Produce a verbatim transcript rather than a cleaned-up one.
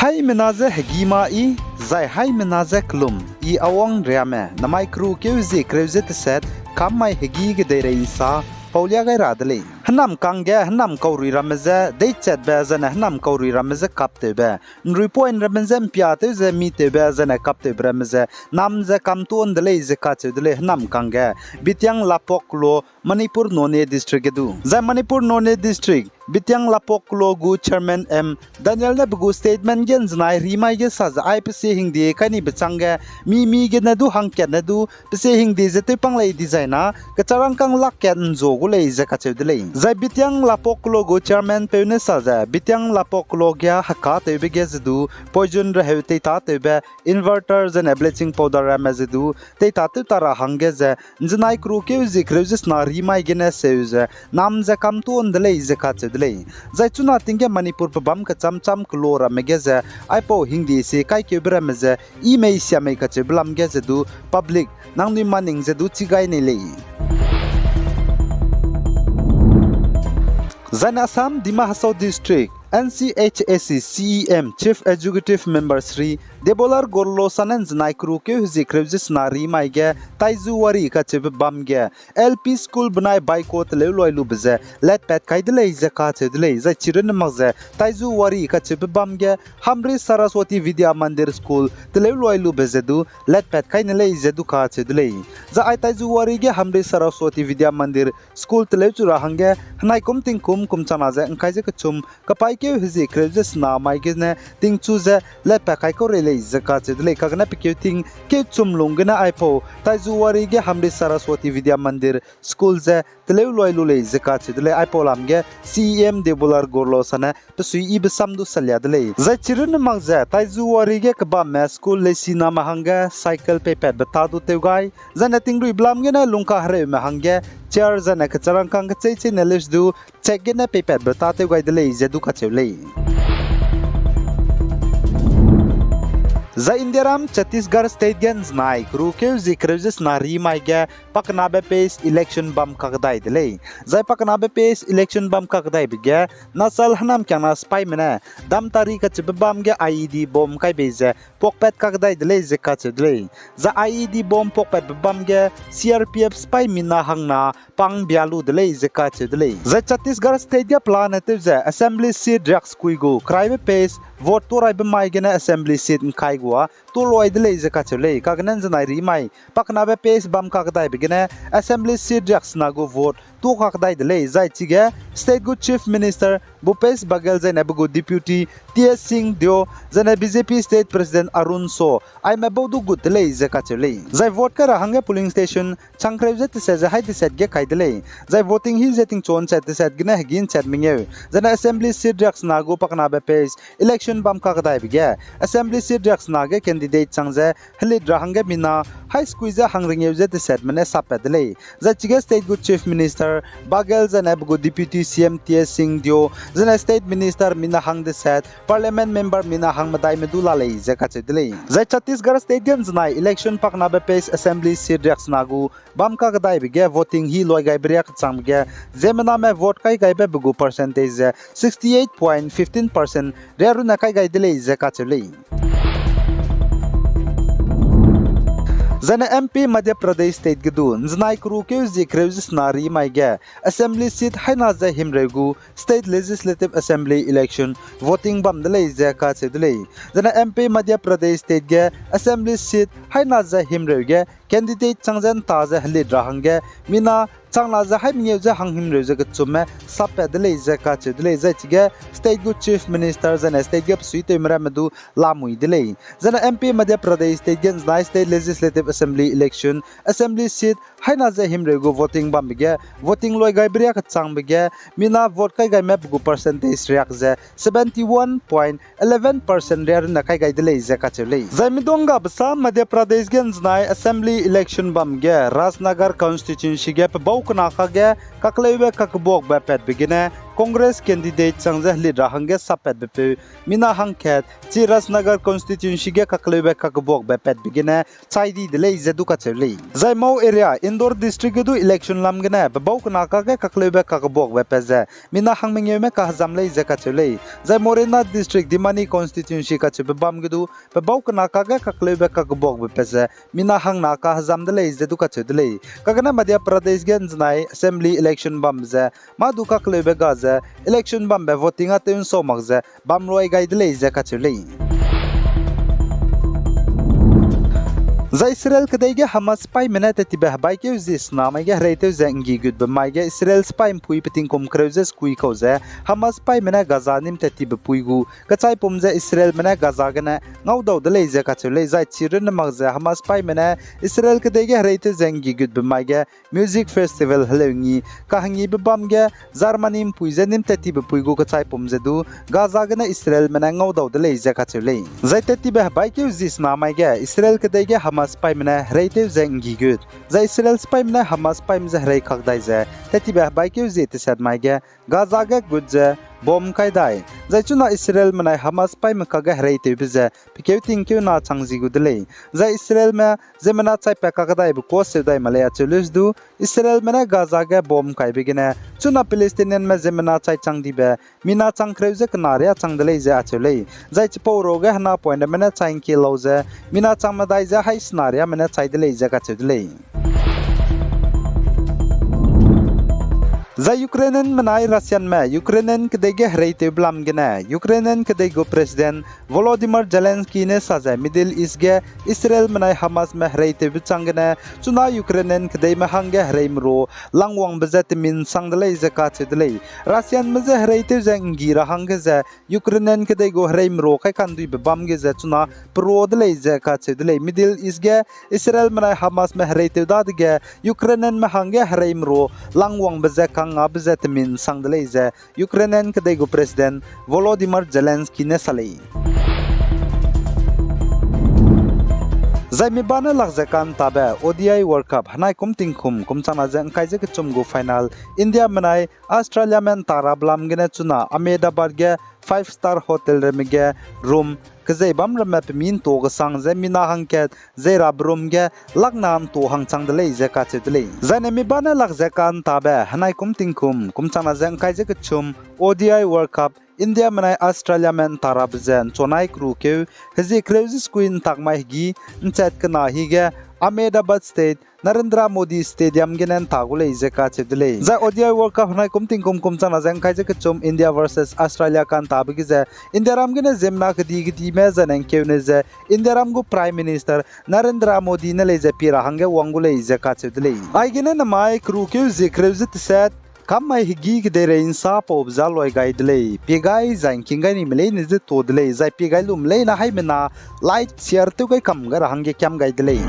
Haimena ze hegî ma i, zai haimena ze kelum i awang riame, namai keru keu zie kereu ze teset, kam mai hegî gedeirei nsa, paulia gai ra de lei. Hênam kangge hênam kaurui ramme je deichatbe zaine hênam kaurui ramme je kaptewbe, ’nruipoine ramme je ’mpiatew ze mitewbe zaine kaptewbe ramme ze nam ze kamtuan de lei ze kacheu de lei hênam kangge Bitiang Lapok Klo, Manipur Noney District ge du. Zai Manipur Noney District, Bitiang Lapok Klo gu Chairman M Daniel ne pe gu statement ge ’nzenai rimai ge sa ze ai pesie hingde kai nibe chângge, mi mi gene du hangkatne du pesie hingde ze tewpang lei dizai na, kecharangkâng lak kat ’nzua gu lei ze kacheu de lei. Zai Bitiang Lapok Klo gu Chairman peu ne sa ze, Bitiang Lapok Klo ge hekatewbe ge ze du, poison reheu teitâtewbe, inverter zaine bleaching powder ramme ze du, teitâtew ta ra hangge ze, ’nzenai keru keu zie kereu ze sena rimai gene seu ze, nam ze kamtuan de lei ze kacheu de lei. Zai chuna ting ge Manipur pe bâm kechâm châm kelo ramme ge ze, aipau hingde sie kaikeube ramme ze, i mei sia mei kacheube lam ge ze du, public, nangnui maning ze du chi gai nei lei. Zaine Assam Dima Hasao District, N C H A C C E M Chief Executive Member Shri Debolal Gorlosa ne ’nzenai keru keu hezie kereu ze sena rimai ge Taizu Wari kacheube bâm ge L P school benai baiko teleu luai lube ze letpat kai de lei ze kacheu de lei. Zai chirunne mak ze Taizu Wari kacheube bâm ge Hamri Saraswati Vidya Mandir School teleu luai lube ze du letpat kai ne lei ze du kacheu de lei. Zai ai Taizu Wari ge Hamri Saraswati Vidya Mandir School teleu chu ra hangge henai kum tingkum kum changna ze ’ngkai ze kechum kapaîkeu hezie kereu ze sena mai gene tingchu ze letpat kai kau rei lei ze kacheu de lei. Kagene pe keu ting keu chum lung gene aipau Taizu Wari ge Hamri Saraswati Vidya Mandir School ze teleu luai lu lei ze kacheu de lei. Aipau lam ge C E M Debolal Gorlosa ne pe suiyibe sam du salia de lei. Zai chirunne mak ze Taizu Wari ge kebamme school leisiname hangge cycle peipatbe tâ du tew gai, zaine tingruibe lam gene lungkahereume hangge chair zaine kecharangkâng kecheichei ne leuse du check gene peipatbe tâ tew gai de lei ze du kacheu lei. Zai Indiaram Chhattisgarh State ge ’nzenai keru keu zie kereu ze sena rimai ge pakenabe pace election bam kakdai de lei. Zai pakenabe pace election bam kakdaibe ge Naxal hênamkiangna sipaîme ne Damtari kacheube bâm ge I E D bomb kai bei ze puakpat kakdai de lei ze kacheu de lei. Zai I E D bomb puakpatbe bâm ge C R P F sipaî mina hangna pang bia lu de lei ze kacheu de lei. Zai Chhattisgarh State ge pelane tew ze assembly seat riaksekui gu keraibe pace vote tuâraibe mai gene assembly seat ’ngkai gua tuâ luai de lei ze kacheu lei. Kagene ’nzenai rimai pakenabe pace bam kakdaibe gene assembly seat riaksena gu vote tuâ kakdai de lei. Zai chige state gu Chief Minister Bhupesh Baghel zaine pe gu Deputy T S Singh Deo zaine B J P State President Arun Shah aime bau du gut de lei ze kacheu lei. Zai vote kai ra hangge polling station changkereu ze teset ze hai deset ge kai de lei. Zai voting hi ze tingchun chat deset gene hegî ’nchat mengeu. Zaine assembly seat riaksena gu pakenabe pace election bam kakdaibe ge assembly seat riaksena ge candidate chang ze helit ra hangge mina hai sekui ze hangrengeu ze desetme ne sappat de lei. Zai chige state gu Chief Minister Baghel zaine pe gu Deputy C M T S Singh Deo zaine State Minister mina hang deset, Parliament member mina hangmedaime du la lei ze kacheu de lei. Zai Chhattisgarh State ge ’nzenai election pakenabe pace assembly seat riaksena gu bam kakdaibe ge voting hi luai gaibe riak kechangbe ge ziemmename vote kai gaibe pe gu percentage ze sixty eight point fifteen percent riarunne kai gai de lei ze kacheu lei. Zaine M P Madhya Pradesh State ge du ’nzenai keru keu zie kereu ze sena rimai ge assembly seat haina ze himreu gu State Legislative Assembly election voting bam de lei ze kacheu de lei. Zaine M P Madhya Pradesh State ge assembly seat haina ze himreu ge candidate chang ze ’nta ze helit ra hangge mina changna ze hai mengeu ze hanghimreu ze kechumme sappat de lei ze kacheu de lei. Zai chige state gu Chief Minister zaine state ge pesuitewme ramme du lamui de lei. Zaine M P Madhya Pradesh State ge ’nzenai State Legislative Assembly election assembly seat haina ze himreu gu voting bambe ge voting luai gaibe riak kechangbe ge mina vote kai gaime pe gu percentage riak ze seventy one point eleven percent riarunne kai gai de lei ze kacheu lei. Zai midonggabe sa Madhya Pradesh ge ’nzenai assembly election bam ge Rajnagar constituency ge pebau kena kage kakleube kakebuakbe patbe gene Congress candidate chang ze helit ra hangge sappatbe peu mina hangkat chi Rajnagar constituency ge kakleube kakbuakbe patbe gene chai di de lei ze du kacheu lei. Zai Mhow area Indore district ge du election lam gene pebau kena kakge kakleube kakbuakbe pat ze mina hang mengeume kahezam lei ze kacheu lei. Zai Morena district Dimani constituency kacheube bam ge du pebau kena kakge kakleube kakbuakbe pat ze mina hangna kahezam de lei ze du kacheu de lei. Kagene Madhya Pradesh ge nzenai assembly election bambe ze mâ du kakleube ga ze election bambe voting a tew nsau mak ze bam luai gai de lei ze kacheu lei. Zai Israel kedei ge Hamas sipaime ne tettibe hebaikeu zie sena mai ge hereitew ze nggi gutbe mai ge Israel sipai mpui petingkum kereu ze sekui kau ze Hamas sipaime ne Gaza nîm tettibe pui gu kechaipum ze Israelme ne Gaza gene ngaudau de lei ze kacheu lei. Zai chirunne mak ze Hamas sipaime ne Israel kedei ge hereitew ze nggi gutbe mai ge music festival heleu ngi kahengibe bam ge Germany mpui ze nîm tettibe pui gu kechaipum ze du Gaza gene Israelme ne ngaudau de lei ze kacheu lei. Zai tettibe hebaikeu zie sena mai ge Israel kedei ge Hamas sipaime ne hereitew ze nggi gut, zai Israel sipaime ne Hamas sipaime je herei kak dai ze tettibe hebaikeu zie tesat mai ge Gaza ge gut ze bomb kai dai. Zai chuna Israelme nai Hamas sipaime kakge hereitewbe ze pekeu tingkeu na chang zi gu de lei. Zai Israelme ziemmena chai pa kakdaibe kuâ seu dai ma lei acheu leu du, Israelme ne Gaza ge bomb kaibe gene chuna Palestinianme ziemmena chai chang dibe mina chang kereu ze kena riâ chang de lei ze acheu lei. Zai chipau ruage henapoine ramme ne chai ngkie lau ze mina chang medai ze hai sena riâme ne chai de lei ze kacheu de lei. Zai Ukrainianme nai Russianme Ukrainian kedei ge hereitewbe lam gene Ukrainian kedei gu President Volodymyr Zelensky ne sa ze Middle East ge Israelme nai Hamasme hereitewbe chang gene chuna Ukrainian kedeime hangge hereimeru langwangbe ze temin sang de lei ze kacheu de lei. Russianme je hereitew ze nggi ra hangge ze Ukrainian kedei gu hereimeru kaikanduibe bam ge ze chuna peru de lei ze kacheu de lei. Middle East ge Israelme nai Hamasme hereitew dadege Ukrainianme hangge hereimeru langwangbe ze kangngabe ze temin sang de lei ze Ukrainian kedei gu President Volodymyr Zelensky ne sa lei. Zai mi ba ne lak ze ka'ntabe O D I World Cup henai kum tingkum kum changna ze ngkai ze kechum gu final Indiame nai Australiame nta rabe lam gene chuna Ahmedabad ge five star hotel ramme ge room kezei bam ramme pemi nto kesang ze mina hangkat zei rabe room ge lakna nto hangchang de lei ze kacheu de lei. Zaine mi ba ne lak ze ka'ntabe henai kum tingkum kum changna ze ngkai ze kechum O D I World Cup Indiame nai Australiame nta rabe ze nchunai kerukeu hezie kereu ze sekui ntak mai hegî nchat kena hi ge Ahmedabad State Narendra Modi Stadium gene nta gu lei ze kacheu de lei. Zai O D I World Cup henai kum tingkum kum changna ze ngkai ze kechum India versus Australia ka'ntabe ge ze Indiaram gene ziemmena kedi kedime zaine ngkeune ze Indiaram gu Prime Minister Narendra Modi ne lei ze pie ra hangge wang gu lei ze kacheu de lei. Aigene namai kerukeu zie kereu ze teset kam mai hegî kedeirei nsa paube ze luai gai de lei. Pie gai zai ngking gai nime leine ze to de lei, zai pie gai lume leine haimena like, share tew gai kam gai ra hangge kiam gai de lei.